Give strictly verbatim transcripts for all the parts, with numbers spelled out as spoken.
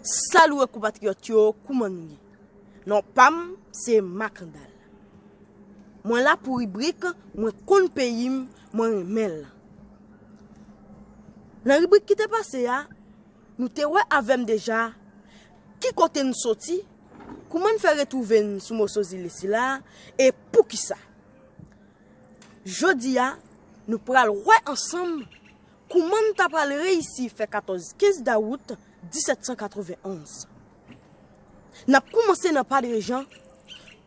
Salut konpatriyòt yo, kouman nou ye? Non pa m, se Makandal. Mwen la pou ribrik Mwen konn peyi m, mwen renmen l. Nan ribrik ki te pase a, nou te wè avè m deja ki kote n soti, kouman n fè retwouve n sou moso zile sila, e poukisa. Jodi a, nou pral wè ansanm kouman n ta pral reyisi fè katòz kenz dawout disèt san katrevenn onz. N ap koumanse nan Padrejan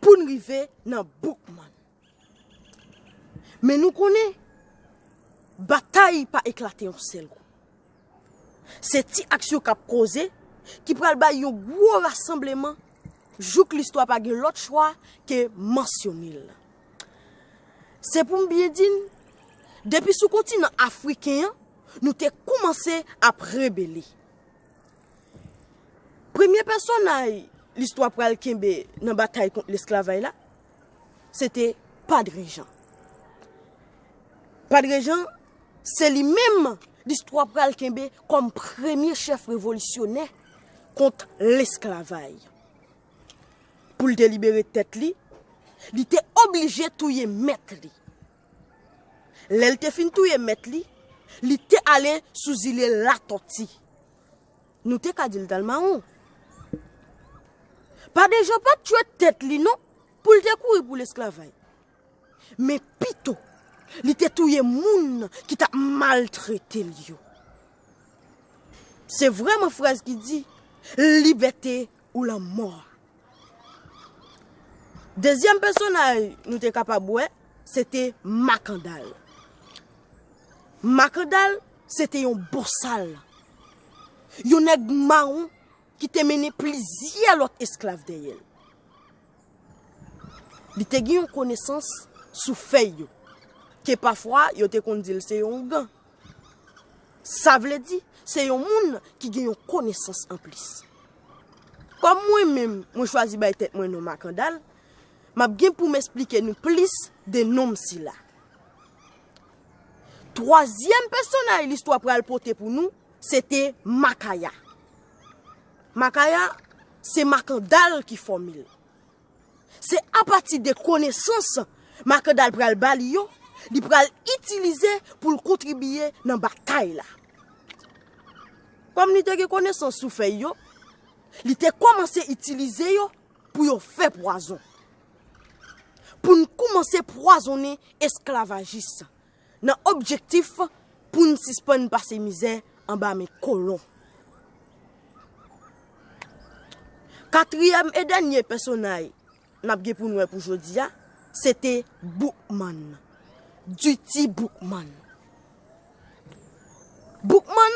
pou n rive nan Boukman. Men nou konnen, batay pa eklate yon sèl kou. Se ti aksyon k ap koze ki pral bay yon gwo rasanbleman, jouk listwa pa gen lòt chwa ke mansyone l. Se pou m byen di n, depi sou kontinan afriken an, nou te koumanse ap rebele. Premye pèsonaj listwa pral kenbe nan batay kont lesklavaj la, se te Padrejan. Padrejan, se li menm listwa pral kenbe kòm premye chèf revolisyonè kont lesklavaj. Pou l te libere tèt li, li te oblije touye mèt li. Lè l te fin touye mèt li, li te ale sou zile Latòti. Nou te ka di l t al mawon. Padrejan pa t tchwe tèt li non, pou l te kouri pou lesklavaj. Men pito, li te touye moun ki t ap maltrete l yo. Se vrèman fraz ki di, libète ou lanmò. Dezyèm pèsonaj nou te kapab wè, se te Makandal. Makandal, se te yon bosal. Yon nèg mawon ki te mennen plizyè lòt esklav dèyè l. Li te gen yon konesans sou fèy yo, ke pafwa yo te konn di l se yon ougan. Sa vle di, se yon moun ki gen yon konesans anplis. Kòm mwen menm, mwen chwazi bay tèt mwen non Makandal, m ap gen pou m esplike nou plis de nonm sila. Twazyèm pèsonaj listwa pral pote pou nou, se te Makaya. Makaya, se Makandal ki fòme l. Se apati de konesans Makandal pral ba li yo, li pral itilize pou l kontribiye nan batay la. Kòm li te gen konesans sou fèy yo, li te kòmanse itilize yo pou yo fè pwazon. Pou n koumanse pwazonnen esklavajis, nan objektif pou n sispann pase mizè anba men kolon. Katriyèm e dènye pèsonaj n ap gen pou n wè pou jodi a, se te Boukman. Dutty Boukman. Boukman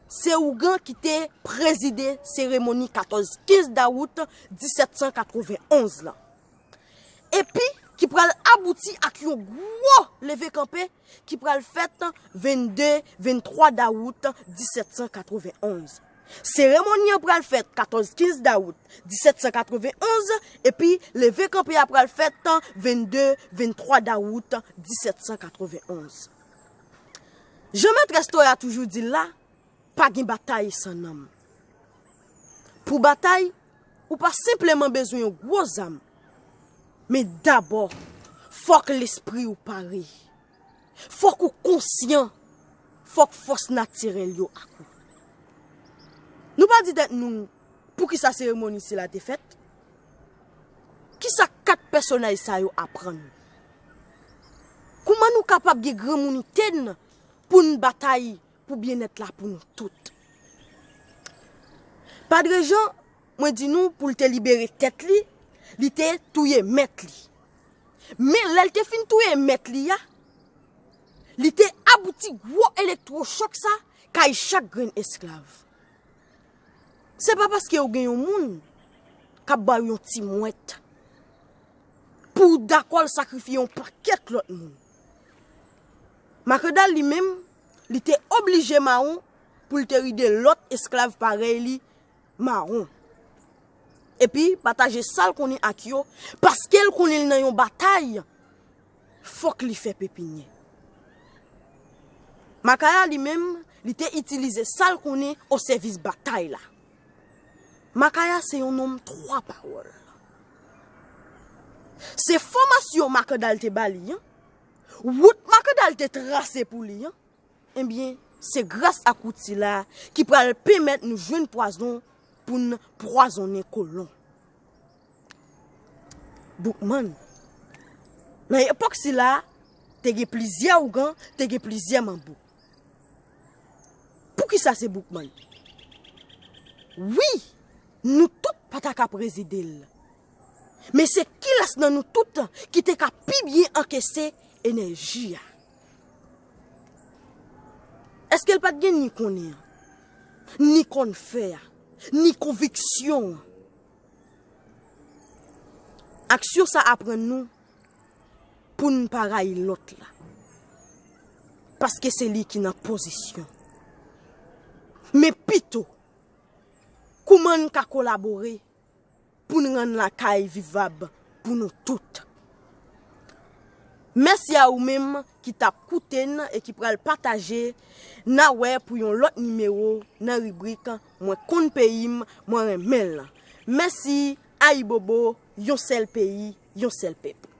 se ougan ki te prezide seremoni katòz kenz dawout disèt san katrevenn onz lan. Epi ki pral abouti ak yon gwo leve kanpe ki pral fèt vennde, venntwa dawout disèt san katrevenn onz. Seremoni an pral fèt katòz kenz dawout disèt san katrevenn onz, epi leve kanpe a pral fèt vennde, venntwa dawout disèt san katrevenn onz. Jan mètrès Toya toujou di l la, pa gen batay san nanm. Pou batay, ou pa senpleman bezwen yon gwo zam. Men dabò, fòk lespri w pare. Fòk ou konsyan. Fòk fòs natirèl yo ak ou. Nou pa di tèt nou poukisa seremoni sila te fèt? Kisa kat pèsonaj sa yo aprann? Kouman nou kapab gen granmounite n pou n batay pou byennèt la pou nou tout? Padre Jan, mwen di nou pou l te libere tèt li, li te touye mèt li. Men lè l te fin touye mèt li a, li te abouti gwo elektwochòk sa kay chak grenn esklav. Se pa paske ou gen yon moun k ap ba w yon ti mwèt pou w dakò l sakrifye yon pakèt lòt moun. Makandal li menm, li te oblije mawon pou l te ride lòt esklav parèy li mawon. Epi pataje sa l konnen ak yo, paske l konnen l nan yon batay, fòk li fè pepinyè. Makaya li menm, li te itilize sa l konnen o sèvis batay la. Makaya se yon nonm twa pawòl. Se fòmasyon Makandal te ba li an, wout Makandal te trase pou li an, ebyen, se gras ak wout sila ki pral pèmèt nou jwenn pwazon pou n pwazonnen kolon. Boukman. Nan epòk sila, te gen plizyè ougan, te gen plizyè manbo. Poukisa se Boukman? Wi, nou tout pa ta ka prezide l. Men se kilès nan nou tout ki te ka pi byen ankese enèji a? Èske l pa t gen ni konnen an, ni konn fè a, ni konviksyon an? Aksyon sa aprann nou pou n pa rayi lòt la, paske se li ki nan pozisyon. Men pito, kouman n ka kolabore pou n rann lakay vivab pou nou tout? Mèsi a ou menm ki t ap koute n e ki pral pataje. N a wè pou yon lòt nimewo nan ribrik Mwen konn peyi m, mwen renmen l. Mèsi, ayibobo, yon sèl peyi, yon sèl pèp.